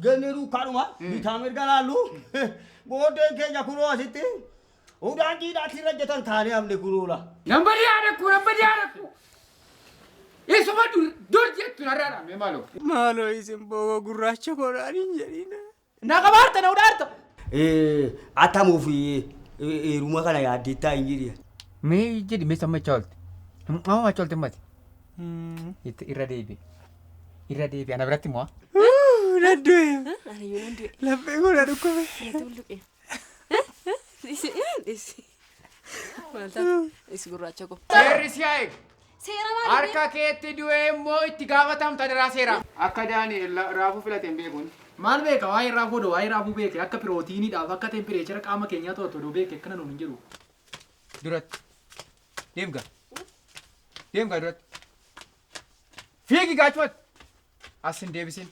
Gennee duukaadhuma bitaa mirga laallu booddeen keenya kunoo asitti udaan jiidhaatti irra hojjetan taanee hafne kunoola. Nan badii haadha nan badii haadha. Isuma dur dur jettu narraa dhaame maaloo. Maaloo isin boowwa gurraacha koodhaan hin jedhina. Na qabaarta na udhaarta. Atamuuf heeruma kana yaaddeettaa hin jedhi. Mee jedhi mee sammachaa oolte. Amma machaa oolte mati. Itti irra deebi. Irra deebi ana biratti moo. Nan du'e. Aniyyuu nan du'e. Laphee koo na dhukkube. Natti bulluqe. Dhisi dhisi. Maal taate? Dhisi gurraacha koo. Seerri si haa eegu. Seera maali? Harka keetti du'ee immoo itti gaafatamta daraa seera. Akka Daani'el raafuu filate hin beekuun. Maal beeka waa'ee raafuu odoo waa'ee raafuu beeke akka pirootiiniidhaaf akka temperature qaama keenyaa to'atu odoo beeke akkana nuun hin jedhu. Duratti. Deem gaa. Deem gaa duratti. Fiigi gaachumatti. As hin deebisin.